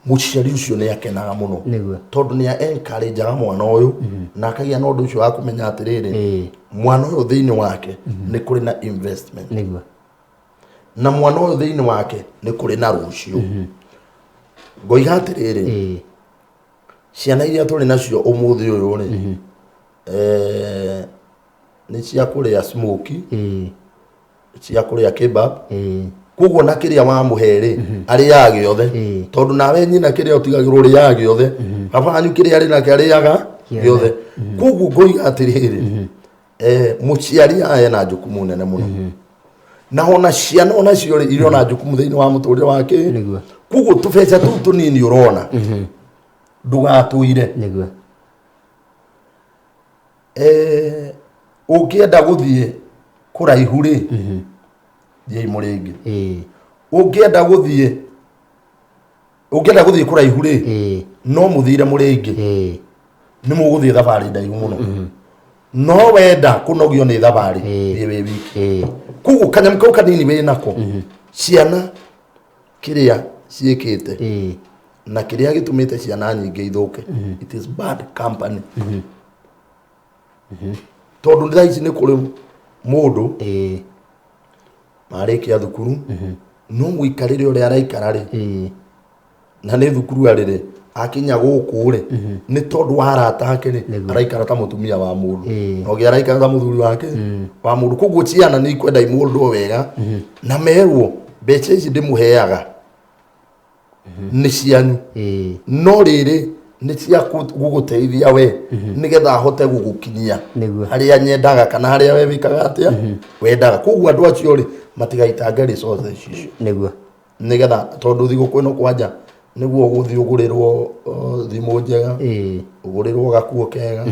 Mũciari ũcio nĩ akenaga mũno. Nĩguo. Tondũ nĩ encourage-aga mwana ũyũ na akagĩa na ũndũ ũcio wa kũmenya atĩrĩrĩ, mwana ũyũ thĩinĩ wake nĩ kũrĩ na investment. Nĩguo. Na mwana ũyũ thĩinĩ wake nĩ kũrĩ na rũciũ. Ngoiga atĩrĩrĩ, ciana iria tũrĩ nacio ũmũthĩ ũyũ rĩ, nĩ cia kũrĩa smoky, cia kũrĩa kebab. Koguo na kĩrĩa wamũhe rĩ, arĩaga gĩothe. Tondũ nawe nyina kĩrĩa ũtigagĩrwo ũrĩaga gĩothe, baba wanyu kĩrĩa arĩ nakĩo arĩaga gĩothe. Koguo ngoiga atĩrĩrĩ, mũciari aya ena jukumu nene mũno. Na ona ciana onacio rĩ, irĩ ona jukumu thĩinĩ wa mũtũrĩre wake. Nĩguo. Koguo tũbeca tũu tũnini ũrona, ndũgatũire. Nĩguo. Ũngĩenda gũthiĩ kũraihu rĩ, thiĩi mũrĩngĩ. Ũngĩenda gũthiĩ, ũngĩenda gũthiĩ kũraihu rĩ, no mũthire mũrĩngĩ. Nĩ mũgũthiĩ thabarĩ ndaihu mũno. No wenda kũnogio nĩ thabarĩ, thiĩ wĩ wiki. Koguo kanyamũ kau kanini wĩ nako, ciana kĩrĩa ciĩkĩte, Na kĩrĩa gĩtũmĩte ciana nyingĩ ithũke, it is bad company. Tondũ thaa ici nĩ kũrĩ mũndũ marĩkia thukuru, no mũikarĩre ũrĩa araikara rĩ, na nĩ thukuru arĩ rĩ, akinya gũkũ rĩ, nĩ tondũ wa arata ake rĩ, araikara ta mũtumia wa mũndũ, na ũngĩ araikara ta mũthuri wake wa mũndũ. Koguo ciana nĩ ikwenda imũndwo wega na merwo mbeca ici ndĩmũheaga nĩ cianyu, no rĩrĩ nĩ cia gũgũteithia we nĩgetha ahote gũgũkinyia harĩa nyendaga kana harĩa we wĩkaga atĩa wendaga. Koguo andũ acio rĩ, matigaitange resources icio. Nĩgetha tondũ thigũkũ ĩno kwanja nĩguo ũgũthiĩ ũgũrĩrwo thimũ njega, ũgũrĩrwo gakuo kega,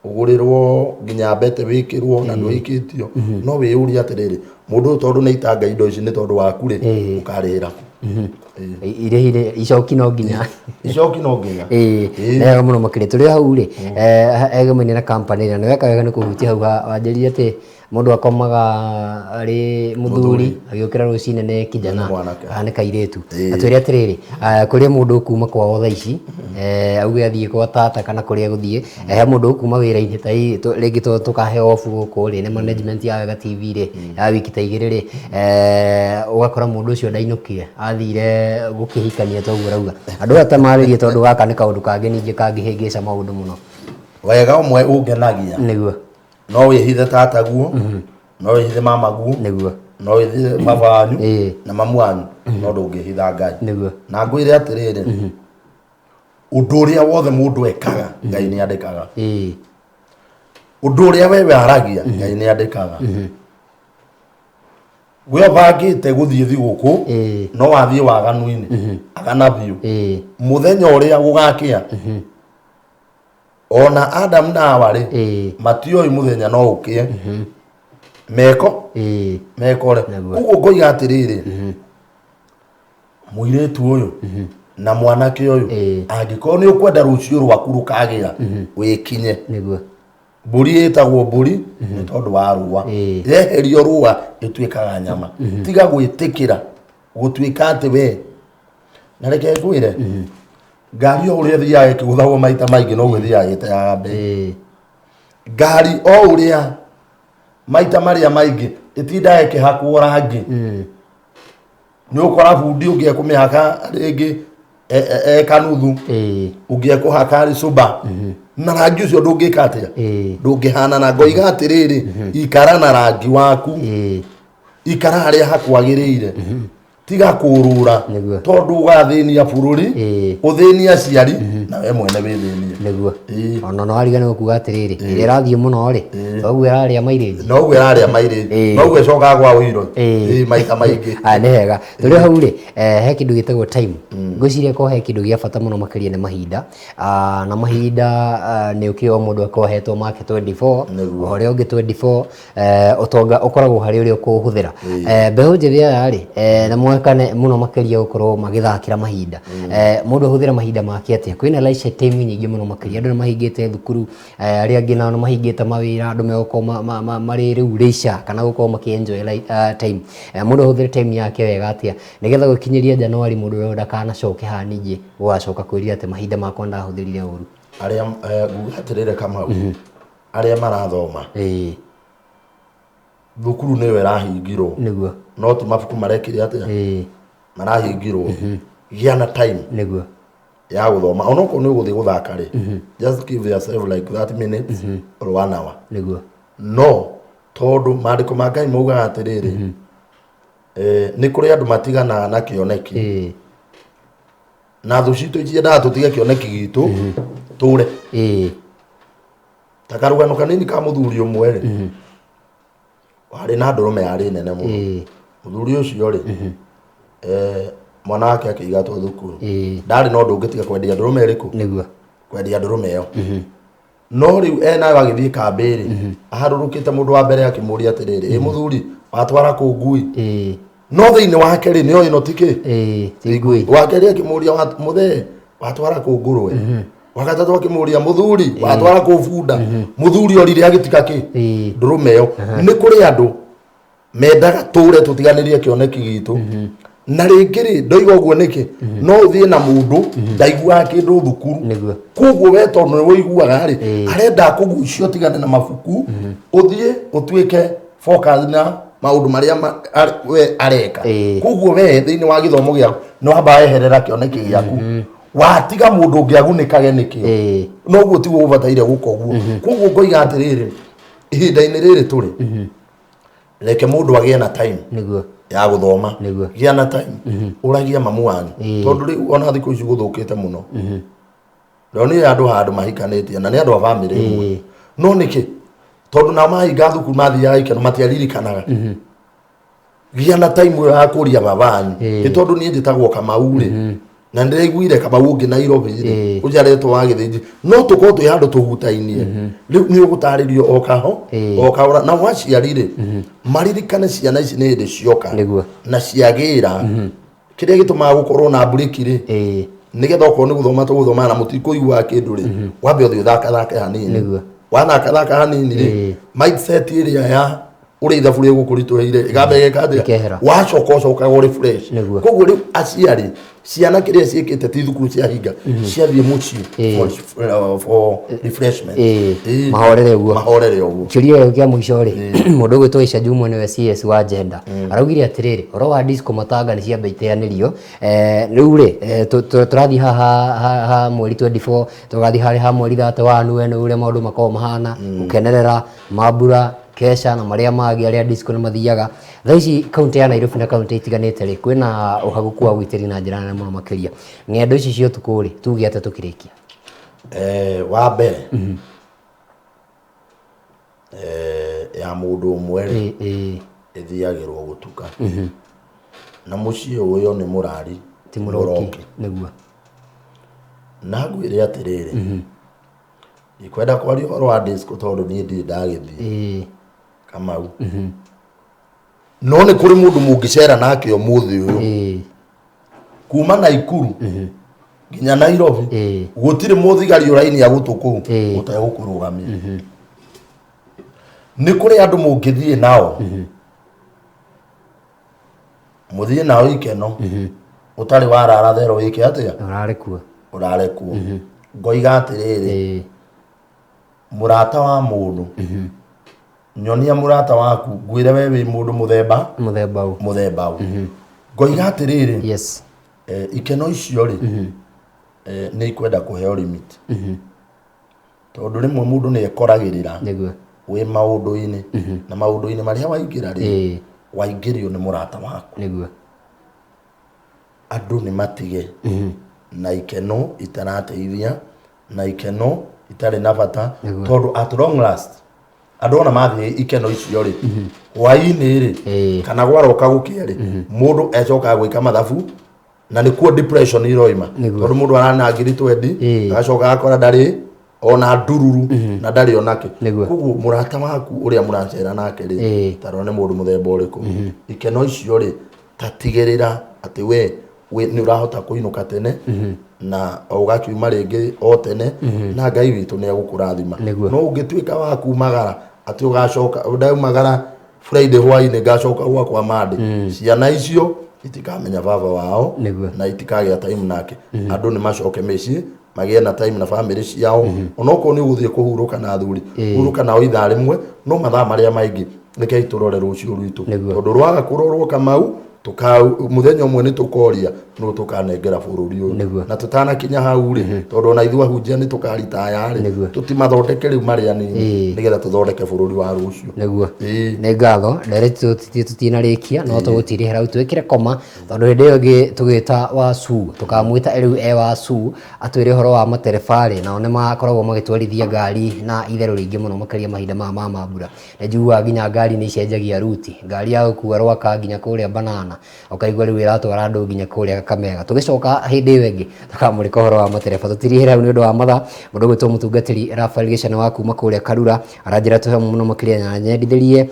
ũgũrĩrwo nginya mbete wĩkĩrwo na ndũhikĩtio. No wĩyũrie atĩrĩrĩ, mũndũ ũyũ tondũ nĩ aitanga indo ici nĩ tondũ waku rĩ, ũkarĩhĩra kũ? Irĩhi icoki no nginya. Icoki no nginya. Nĩ wega mũno makĩria. Tũrĩ hau rĩ, egemeine na company ĩrĩa nĩ weka wega nĩ kũhutia hau wanjĩrire atĩ mũndũ akomaga arĩ mũthuri, agĩũkĩra rũcinĩ nĩ kijana. Nĩ mwanake. Kana nĩ kairĩtu. Atwĩre atĩrĩrĩ, kũrĩ mũndũ ũkuma kwao thaa ici, auge athiĩ kwa tata kana kũrĩa egũthiĩ, he mũndũ ũkuma wĩra-inĩ ta rĩngĩ tũkaheo off gũkũ rĩ, nĩ management ya Wega TV rĩ, ya wiki ta igĩrĩ rĩ, ũgakora mũndũ ũcio ndainũkire, athire gũkĩhikania toguo ũrauga. Andũ aya ta marĩrie, tondũ gaka nĩ kaũndũ kangĩ ningĩ kangĩhĩngĩca maũndũ mũno. Wega ũmwe ũngenagia, no wĩhithe tataguo, no wĩhithe mamaguo, no wĩhithe baba wanyu na mamu wanyu, no ndũngĩhitha Ngai. Na ngwĩre atĩrĩrĩ, ũndũ ũrĩa wothe mũndũ ekaga, Ngai nĩ andĩkaga. Ũndũ ũrĩa we waragia, Ngai nĩ andĩkaga. We ũbangĩte gũthiĩ thigũkũ, no wathiĩ waganu-inĩ, agana biũ. Mũthenya ũrĩa gũgakĩa, ona Adamu na Hawa rĩ, matioĩ mũthenya no ũkĩe meko mekore. Koguo ngoiga atĩrĩrĩ, mũirĩtu ũyũ na mwanake ũyũ, angĩkorwo nĩ ũkwenda rũciũ rwaku rũkagĩra, wĩkinye. Mbũri ĩtagwo mbũri nĩ tondũ wa rũa. Yeherio rũa ĩtuĩkaga nyama. Tiga gwĩtĩkĩra gũtuĩka atĩ we, na reke ngwĩre, ngari o ũrĩa ĩthiaga ĩkĩgũthagwo maita maingĩ noguo ĩthiaga ĩteaga mbei. Ngari o ũrĩa maita marĩa maingĩ ĩtindaga ĩkĩhakwo rangi, nĩ ũkora bundi ũngĩ ekũmĩhaka rĩngĩ e kanuthu, ũngĩ ekũhaka arĩ cuba, na rangi ũcio ndũngĩka atĩa, ndũngĩhanana. Ngoiga atĩrĩrĩ, ikara na rangi waku, ikara harĩa hakwagĩrĩire, tiga kũrũra, tondũ ũgathĩnia bũrũri, ũthĩnie aciari, na we mwene wĩthĩnie. Ona no wariganĩrwo kuga atĩrĩrĩ, ĩrĩa ĩrathiĩ mũno rĩ, toguo ĩrarĩa mileage. Noguo ĩrarĩa mileage, noguo ĩcokaga kwa ũiro. Maita maingĩ. Aya, nĩ hega. Tũrĩ hau rĩ, he kĩndũ gĩtagwo time. Ngwĩciria ko he kĩndũ gĩa bata mũno makĩria nĩ mahinda. Na mahinda, nĩ ũkĩũĩ o mũndũ akoragwo ahetwo make 24, ũrĩa ũngĩ 24, ũtonga ũkoragwo harĩ ũrĩa ũkũũhũthĩra. Mbeũ njĩthĩ aya rĩ, na moĩkane mũno makĩria gũkorwo magĩthakĩra mahinda. Mũndũ ahũthĩra mahinda make atĩa? Kwĩna leisure time nyingĩ mũno makĩria, andũ nĩ mahingĩte thukuru, arĩa angĩ nao nĩ mahingĩte mawĩra, andũ megũkorwo marĩ rĩu leisure kana gũkorwo makĩ enjoy time. Mũndũ ahũthĩre time yake wega atĩa nĩgetha gũkinyĩria January mũndũ ũyũ ndakanacoke haha ningĩ gũgacoka kwĩrira atĩ mahinda makwa ndahũthĩrire ũru? Arĩa, nguga atĩrĩrĩ Kamau, arĩa marathoma, thukuru nĩyo ĩrahingirwo, no ti mabuku marekire atĩa, marahingirwo. Gĩa na time ya gũthoma, onokorwo nĩ ũgũthiĩ gũthaka rĩ, just give yourself like 30 minutes or one hour. No tondũ maandĩko ma Ngai maugaga atĩrĩrĩ, nĩ kũrĩ andũ matiganaga na kĩoneki, na thũ citũ iciendaga tũtige kĩoneki gitũ tũre. Ta karũgano kanini ka mũthuri ũmwe rĩ, warĩ na ndũrũme yarĩ nene mũno. Mũthuri ũcio rĩ, mwana wake akĩigatwo thukuru, ndarĩ na ũndũ ũngĩ tiga kwendia ndũrũme ĩrĩkũ, kwendia ndũrũme ĩyo. No rĩu enayo agĩthiĩ kambĩ rĩ, aharũrũkĩte, mũndũ wa mbere akĩmũria atĩrĩrĩ, ĩ mũthuri, watwara kũ ngui? No thĩinĩ wake rĩ, nĩoĩ ĩno ti kĩ, ti ngui. Wa kerĩ akĩmũria, mũthee, watwara kũ ngũrwe? Wa gatatũ akĩmũria, mũthuri, watwara kũ bunda? Mũthuri orire agĩtiga kĩ, ndũrũme ĩyo. Nĩ kũrĩ andũ mendaga tũre tũtiganĩrie kĩoneki gitũ. Na rĩngĩ rĩ, ndoiga ũguo nĩkĩ? No ũthiĩ na mũndũ ndaiguaga kĩndũ thukuru. Koguo we tondũ nĩ ũiguaga rĩ, arenda kũgucio ũtigane na mabuku, ũthiĩ ũtuĩke focus na maũndũ marĩa we areka. Koguo we thĩinĩ wa gĩthomo gĩaku nĩ wamba weherera kĩoneki gĩaku, watiga mũndũ ũngĩ agunĩkage nĩkĩo. Noguo tiguo gũbataire gũka ũguo. Koguo ngoiga atĩrĩrĩ, ihinda-inĩ rĩrĩ tũrĩ, reke mũndũ agĩe na time ya gũthoma. Gĩa na time, ũragia mamu wanyu, tondũ rĩu ona thikũ ici gũthũkĩte mũno. Ndonire andũ handũ mahikanĩtie na nĩ andũ a bamĩrĩ ĩmwe. No nĩkĩ? Tondũ nao mahinga thukuru mathiaga ikeno, matiaririkanaga. Gĩa na time ĩyo ya kũria baba wanyu. Nĩ tondũ niĩ njĩtagwo Kamau rĩ, na ndĩraiguire Kamau ũngĩ Nairobi rĩ, ũcio aretwo wa Gĩthĩnji, no tũkorwo twĩ handũ tũhutainie. Rĩu nĩ ũgũtarĩrio o kaho o kahora. Nao aciari rĩ, maririkane ciana ici nĩ hĩndĩ cioka na ciagĩra kĩrĩa gĩtũmaga gũkorwo na mburĩki rĩ, nĩgetha okorwo nĩ gũthoma tũgũthoma na mũtikũiguaga kĩndũ rĩ, wambe ũthiĩ ũthakathake hanini. Wathakathaka hanini rĩ, mindset ĩrĩa ya ũrĩa ithabu rĩgũkũritũhĩire ĩgamba ĩgeka atĩa? Ĩkehera. Wacoka ũcokaga ũrĩ fresh. Koguo rĩu aciari, ciana kĩrĩa ciĩkĩte ti thukuru ciahinga, ciathiĩ mũciĩ for refreshment. Mahorere ũguo. Mahorere ũguo. Kĩũria gĩakwa kĩa mũico rĩ, mũndũ ũgwĩtwo Aisha Jumwa nĩwe CS wa gender araugire atĩrĩrĩ, ũhoro wa disco matanga nĩ ciamba iteanĩrio. Rĩu rĩ, tũrathiĩ haha ha mweri 24, tũgathiĩ harĩ ha mweri 31, we nĩ ũrĩa maũndũ makoragwo mahana, gũkenerera mambura, kesha na marĩa mangĩ, arĩa disco nĩ mathiaga. Thaa ici kaunti ya Nairobi na kaunti itiganĩte rĩ, kwĩna ũhagũku wa ũgitĩri na njĩra nene mũno makĩria. Ng'endo ici cia ũtukũ rĩ, tuge atĩa tũkĩrĩkia? Wa mbere, ya mũndũ ũmwe rĩ, ĩthiagĩrwo gũtuka na mũciĩ ũyũ nĩ mũrari ti mũroki. Na ngwĩre atĩrĩrĩ, ndikwenda kwaria ũhoro wa disco tondũ niĩ ndirĩ ndagĩthiĩ. Kamau, no nĩ kũrĩ mũndũ mũngĩcera nake ũmũthĩ ũyũ kuma Naikuru nginya Nairobi, gũtirĩ mũthigari ũrainia gũtũ kũu ũtegũkũrũgamia. Nĩ kũrĩ andũ mũngĩthiĩ nao, mũthiĩ nao ikeno, ũtarĩ warara thero wĩke atĩa? Ũrarĩ kuo. Ũrare kuo. Ngoiga atĩrĩrĩ, mũrata wa mũndũ, nyonia mũrata waku ngwĩre we wĩ mũndũ mũthemba mũthemba ũ. Mũthemba ũ. Ngoiga atĩrĩrĩ, ikeno icio rĩ, nĩ ikwenda kũheo limit, tondũ rĩmwe mũndũ nĩ ekoragĩrĩra wĩ maũndũ-inĩ, na maũndũ-inĩ marĩa waingĩra rĩ, waingĩrio nĩ mũrata waku. Andũ nĩ matige na ikeno itarateithia na ikeno itarĩ na bata, tondũ at long last andũ ona mathiĩ ikeno icio rĩ, hwaĩ-inĩ rĩ, kana gwaroka gũkĩa rĩ, mũndũ ecokaga gwĩka mathabu na nĩkuo depression iroima, tondũ mũndũ arana ngiri 20, agacoka agakora ndarĩ ona ndururu na ndarĩ onake. Koguo mũrata waku ũrĩa mũracera nake rĩ, tarora nĩ mũndũ mũthemba ũrĩkũ. Ikeno icio rĩ, tatigĩrĩra atĩ we nĩ ũrahota kũinũka tene na ũgakiuma rĩngĩ o tene, na Ngai witũ nĩ egũkũrathima. No ũngĩtuĩka wa kumagara atĩ ũgacoka ndaumagara Friday hwainĩ ngacoka gwakwa Monday, ciana icio itikamenya baba wao na itikagĩa time nake. Andũ nĩ macoke mĩciĩ magĩe na time na famĩlĩ ciao. Onokorwo nĩ ũgũthiĩ kũhurũka na athuri, hurũka nao ithaa rĩmwe, no mathaa marĩa maingĩ rekei tũrore rũciũ rwitũ. Tondũ rwaga kũrorwo, Kamau, tuka muthenya ũmwe nĩ tũkoria nũ tũkanengera bũrũri ũyũ. Na tũtanakinya hau rĩ, tondũ ona ithuĩ ahunjia nĩ tũkaritaya rĩ, tũtimathondeke rĩu marĩ anini, nĩgetha tũthondeke bũrũri wa rũciũ. Nĩ ngatho ndereti, tũtinarĩkia no tũgũtirĩhĩra hau twĩkĩre koma, tondũ hĩndĩ ĩyo ĩngĩ tũgĩta Wacu, tũkamwĩta rĩu e Wacu atwĩre ũhoro wa materebarĩ, nao nĩ makoragwo magĩtwarithia ngari na itherũ rĩingĩ mũno makĩria mahinda maya ma mambura. Nĩ njiguaga nginya ngari nĩ icenjagia ruti, ngari ya gũkua Rwaka nginya kũrĩa Banana, ũkaigua rĩu ĩratwara andũ nginya kũrĩa Kakamega. Tũgĩcoka hĩndĩ ĩyo ĩngĩ tũkamũrĩka ũhoro wa matereba. Tũtirihĩre hau nĩ ũndũ wa mathaa. Mũndũ ũgwĩtwo mũtungatĩri Raphael Gĩcana wa kuma kũrĩa Karura aranjĩra tũhe mũno makĩria na nyendithĩrie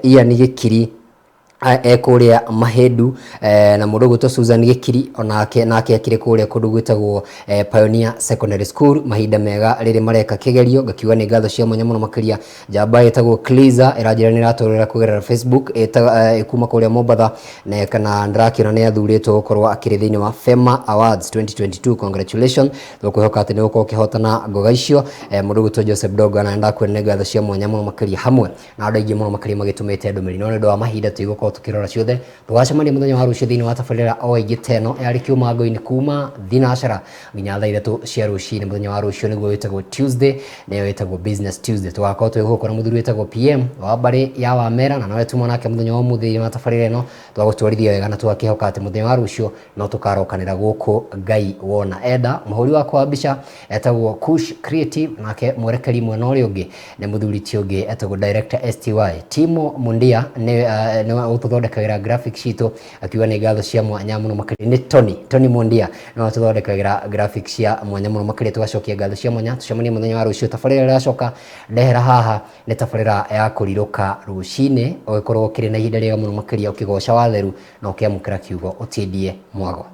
Ian Gĩkiri. Ekũrĩa Mahĩndu, na mũndũ ũgwĩtwo Susan Gĩkiri onake nake akĩrĩ kũrĩa kũndũ gwĩtagwo Pioneer Secondary School. Mahinda mega rĩrĩ mareka kĩgerio, ngakiuga nĩ ngatho cia mwanya mũno makĩria. Njamba ĩtagwo Kliza ĩranjĩra nĩ ĩratũrĩra kũgerera Facebook, kuma kũrĩa Mombatha, na kana ndĩrakĩona nĩ athurĩtwo gũkorwo akĩrĩ thĩinĩ wa Fema Awards 2022. Congratulations, tũkwĩhoka atĩ nĩ ũgũkorwo ũkĩhotana ngoga icio. Mũndũ ũgwĩtwo Joseph Dogo na ndakwĩra nĩ ngatho cia mwanya mũno makĩria, hamwe na andũ aingĩ mũno makĩria magĩtũmĩte ndũmĩrĩri, no nĩ ũndũ wa mahinda tũigũkorwo tũkĩrora ciothe. Tũgacemania mũthenya wa rũciũ thĩinĩ wa tabarĩra o ĩngĩ ta ĩno yarĩ kĩũmango-inĩ kuma thinacara nginya thaa 3 cia rũcinĩ. Mũthenya wa rũciũ nĩguo wĩtagwo Tuesday, nĩyo ĩtagwo Business Tuesday. Tũgakorwo twĩ gũkũ na mũthuri wĩtagwo PM wa mbarĩ ya Wamera, na nowe tuma nake mũthenya wa ũmũthĩ thĩinĩ wa tabarĩra ĩno. Twagũtwarithia wega na tũgakĩhoka atĩ mũthenya wa rũciũ no tũkarokanĩra gũkũ Ngai wona enda. Mũhũri wakwa wa mbica etagwo Kush Creative, nake mwerekeri mwena ũrĩa ũngĩ nĩ mũthuri ti ũngĩ etagwo Director STY Timo Mundia, nĩ ũtũthondekagĩra graphics citũ, akiuga nĩ ngatho cia mwanya mũno makĩria. Nĩ Tony Mundia nĩwe ũtũthondekagĩra graphics cia mwanya mũno makĩria. Tũgacokia ngatho cia mwanya, tũcemanie mũthenya wa rũciũ. Tabarĩra ĩracoka ndehera haha nĩ tabarĩra ya kũrirũka rũcinĩ, ũgĩkorwo ũkĩrĩ na ihinda rĩega mũno makĩria ũkĩgoca watheru na ũkĩamũkĩra kiugo ũtindie mwago.